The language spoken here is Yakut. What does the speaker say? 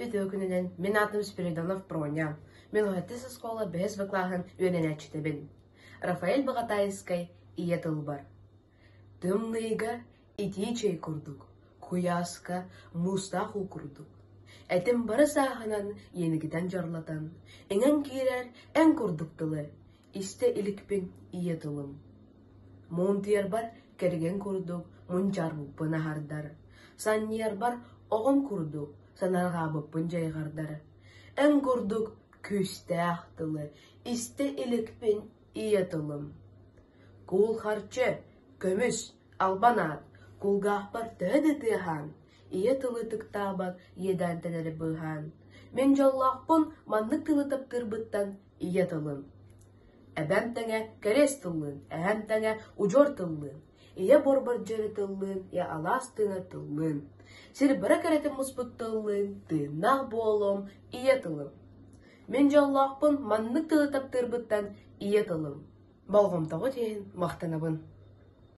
Үтүө күнүнэн, мин аатым Спиридонов Проня. Мин Уһаттыс оскуола бэһис Б кылааһын үөрэнээччитэбин. Рафаэль Баҕатаайыскай ийэ тылбар. Тымныыга итии чэй курдук, куйааска муустаах уу курдук. Этим бары сааһынан иэнигитэн дьарлатан, иҥэн киирэр эн курдук тылы истэ иликпин ийэ тылым. Муунтуйарбар кэргэн курдук мунчаарбыппын аһардар, санньыйарбар оҕом курдук санаарҕаабыппын дьайҕардар. Эн курдук күүстээх тылы истэ иликпин ийэ тылым. Куул харчы, көмүс, албан аат, кулгаахпар төһө да тыаһаан, ийэ тылы ытыктаабат иэдээнтэн эрэ быыһаан. Мин дьоллоохпун маннык тылы таптыырбыттан ийэ тылым. Эбэм тэҥэ кэриэс тыллыын, эһэм тэҥэ удьуор тыллыын, ийэ буорбар дьөрү тыллыын, ийэ алаас тыына тыллыын, сир бары кэрэтин муспут тыллыын, тыыннаах буолуом ийэ тылым. Мин дьоллоохпун маннык тылы таптыырбыттан ийэ тылым. Болҕомтоҕут иһин махтанабын.